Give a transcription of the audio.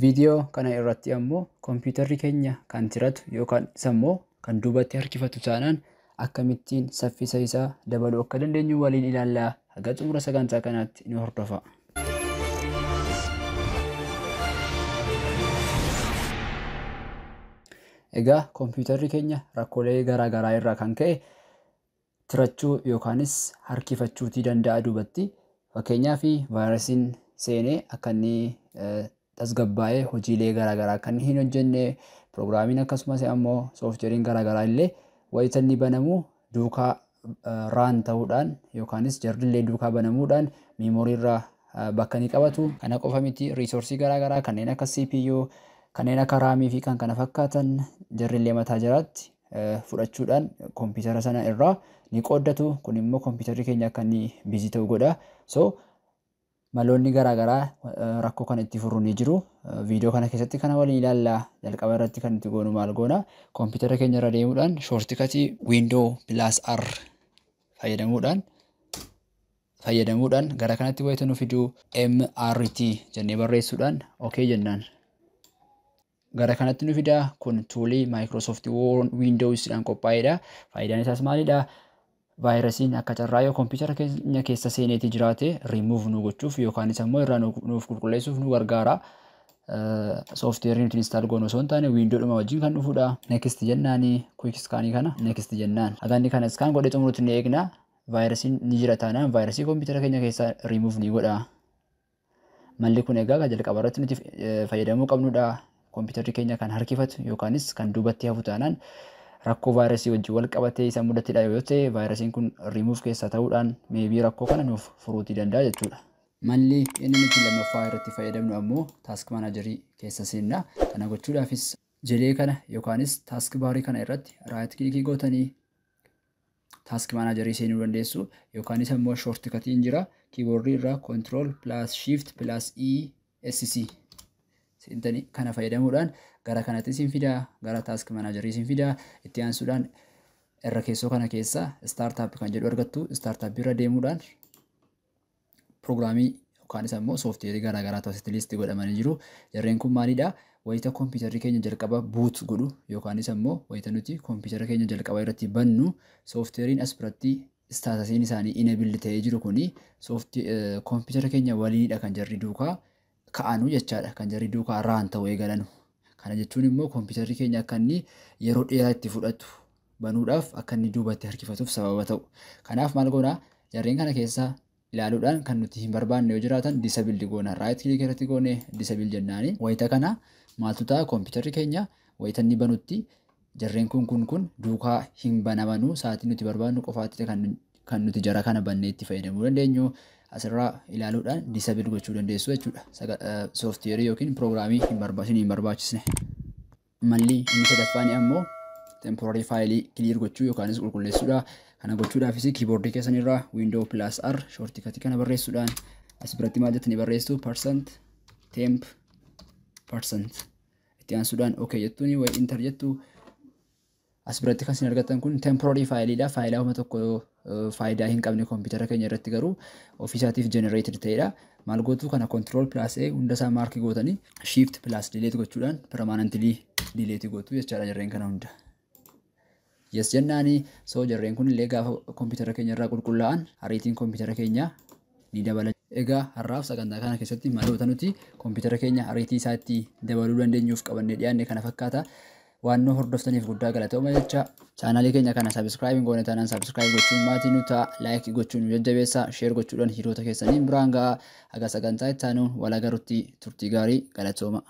Viidiyoo kana irratti ammoo kompiitarri keenya kan tiratu yookaan immoo kan duubatti harkifatu taanaan akkamittiin saffisa isaa dabaluu akka dandeenyu waliin ilaallaa. Haga xumura sagantaa kanaatti nu hordofa. Egaa kompiitarri keenya rakkoolee garaa garaa irraa kan ka'e tirachuu yookaanis harkifachuutii danda'a duubatti. Fakkeenyaaf vaayirasiin seenee akka inni tasgabbaa'ee hojiilee garaa garaa akka inni hin hojjenne, piroogiraamiin akkasumas ammoo sooftiweeriin garaa garaa illee wayita inni banamu duukaa raan ta'uudhaan yookaanis jarrillee duukaa banamuudhaan miimoorii irraa bakka ni qabatu. Kana qofa miti, riisoorsii garaa garaa kanneen akka CPU, kanneen akka raamii fi kan kana fakkaatan jarrillee mataa jaraatti fudhachuudhaan kompiitara sana irraa ni qooddatu. Kun immoo kompiitarri keenya akka inni biizii ta'u godha. So maloonni garaa garaa rakkoo kana itti furu ni jiru. Viidiyoo kana keessatti kana waliin ilaalla. Jalqaba irratti kan nuti goonu maal goona? Kompiitara keenya irra deemuudhaan shoortikatii Window plus R fayyadamuudhaan gara kanatti wayita nu fiduu MRT jennee barreessuudhaan OK jennaan. Gara kanatti nu fidaa. Kun tuulii Microsoft Windowsdhaan qophaa'edha. Faayidaan isaas maalidha? Vaayirasiin akka carraa yoo kompiitara keenya keessa seeneeti jiraate remove nu gochuuf yookaanis ammoo irraa nuuf qulqulleessuuf nu gargaara. Sooftiweerii nuti install goonu osoo hin taane Windowdhuma wajjin kan dhufudha. Next jennaani quick scan kana next jennaan. Haga inni kana scan godhee xumurutti ni eegna. Vaayirasiin ni jira taanaan vaayirasii kompiitara keenya keessaa remove ni godha. Malli kun egaa kan jalqaba irratti nuti fayyadamuu qabnudha. Kompiitarri keenya kan harkifatu yookaanis kan duubatti hafu taanaan rakkoo vaayirasii wajjin wal qabatee isa mudatedha yoo ta'e vaayirasiin kun remove keessaa ta'uudhaan meebii rakkoo kana nuuf furuutii danda'a jechuudha. Malli inni nuti lammaffaa irratti fayyadamnu ammoo taask maanajarii keessa seenna. Kana gochuudhaafis jedhee kana yookaanis taask baarii kana irratti raayit kilikii gootanii taask maanajarii seenuu dandeessu yookaanis ammoo shoortikatiin jira. Kiiboordii irraa control plus shift plus E S C seentanii kana fayyadamuudhaan gara kanatti isin fidaa, gara taask maanajarii isin fidaa. Itti aansuudhaan irra keessoo kana keessa startup kan jedhu argattu. Startup irra deemuudhaan piroogiraamii yookaanis ammoo sooftiweerii garaa garaatu asitti liisti godhamanii jiru. Jarreen kun maalidha? Wayita kompiitarri keenya jalqaba buut godhu yookaanis ammoo wayita nuti kompiitara keenya jalqaba irratti bannu sooftiweeriin as biratti istaatasiin isaanii enable ta'ee jiru kuni kompiitara keenya waliinidha kan jarri duukaa ka'anu jechaadha. Kan jarri duukaa raan ta'u eegalanu. Kana jechuun immoo kompiitarri keenya akka inni yeroo dheeraa itti fudhatu banuudhaaf akka inni duubatti harkifatuuf sababa ta'u. Kanaaf maal goona? Jarreen kana keessa ilaaluudhaan kan nuti hin barbaanne yoo jiraatan disable goona. Right click irratti goone disable jennaani. Wayita kana maaltu ta'a? Kompiitarri keenya wayita inni banutti jarreen kun kun kun duukaa hin banamanu. Sa'aatii nuti barbaannu qofaatti kan nuti jara kana bannee itti fayyadamuu dandeenyu. Asirraa ilaaluudhaan disable gochuu dandeessu jechuudha. Sooftiweerii yookiin piroogiraamii hin barbaachisne. Malli inni sadaffaan ammoo temporary file clear gochuu yookaanis qulqulleessuudha. Kana gochuudhaafis kiiboordii keessan irraa Window plus R shoortikatii kana barreessuudhaan as biratti maal jettanii barreessu? Percent temp percent itti aansuudhaan OK jettuuni wayi enter jettu. As biratti kan isin argattan kun temporary fileidha. Faayilaa homa tokko faayidaa hin qabne kompiitara keenya irratti garuu ofiisaatiif generated ta'edha. Maal gootu? Kana control plus A hunda isaa maarkii gootanii shift plus delete gochuudhaan permanently delete gootu jechaadha jarreen kana hunda. Yes jennaani. So jarreen kun illee gaafa kompiitara keenya irraa qulqullaa'an ariitiin kompiitara keenya ni dabala. Egaa har'aaf sagantaa kana keessatti maloota nuti kompiitara keenya ariitii isaatti dabaluu dandeenyuuf qabannee dhiyaanne kana fakkaata. Waan nu hordoftaniif guddaa galatooma jecha. Chaanaalii keenya kana subscribe hin goone taanaan subscribe gochuun maatii nu ta'a, like gochuun nu jajjabeessa, share gochuudhaan hiriyoota keessaniin biraan ga'a. Haga sagantaa itti aanu wal agarutti turtii gaarii, galatooma.